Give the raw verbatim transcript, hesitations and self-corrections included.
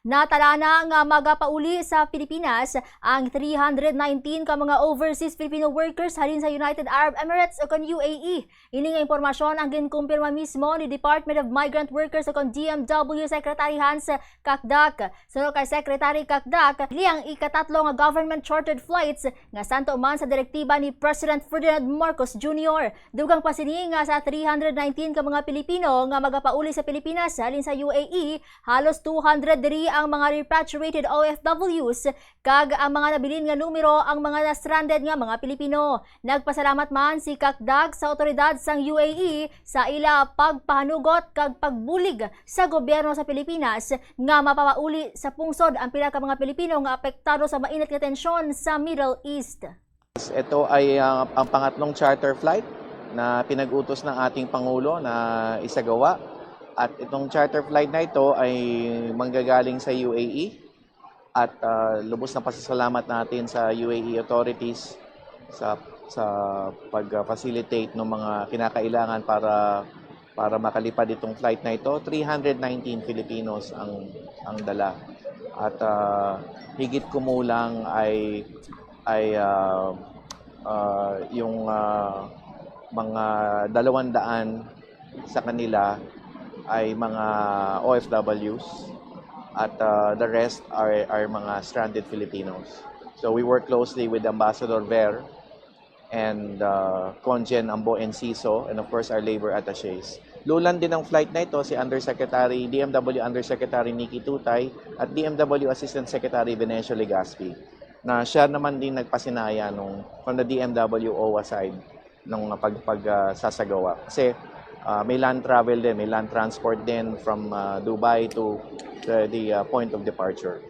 Natala na nga magapauli sa Pilipinas ang three hundred nineteen ka mga overseas Filipino workers halin sa United Arab Emirates o kon U A E. Ini nga impormasyon ang ginkumpirma mismo ni Department of Migrant Workers o kon D M W Secretary Hans Cacdac. Suno kay Secretary Cacdac, ini ang ikatatlo nga government chartered flights nga santo man sa direktiba ni President Ferdinand Marcos Junior. Dugang pa sini nga sa three hundred nineteen ka mga Pilipino nga magapauli sa Pilipinas halin sa U A E, halos two hundred diri ang mga repatriated O F Ws, kag ang mga nabilin nga numero ang mga na-stranded nga mga Pilipino. Nagpasalamat man si Cacdac sa awtoridad sang U A E sa ila pagpahanugot kag pagbulig sa gobyerno sa Pilipinas nga mapapauli sa pungsod ang pila ka mga Pilipino nga apektado sa mainit nga tensyon sa Middle East. Ito ay, ah, ang pangatlong charter flight na pinag-utos ng ating Pangulo na isagawa. At itong charter flight na ito ay manggagaling sa U A E. At, ah, lubos na pasasalamat natin sa U A E authorities sa, sa pag-facilitate ng mga kinakailangan para, para makalipad itong flight na ito. Three hundred nineteen Filipinos ang, ang dala. At, ah, higit kumulang ay, ay, ah, ah, yung, ah, mga dalawang daan sa kanila ay mga O F Ws at, ah, the rest are, are mga stranded Filipinos. So we work closely with Ambassador Ver and, uh, Conjen Ambo Enciso, and of course our labor attaches. Lulan din ang flight na ito si Undersecretary, D M W Undersecretary Nikki Tutay at D M W Assistant Secretary Venancio Legaspi, na siya naman din nagpasinaya nung from the D M W O A side ng pag-, pag, ah, sasagawa. Kasi, ah, may land travel din, may land transport din from, ah, Dubai to the, the, ah, point of departure.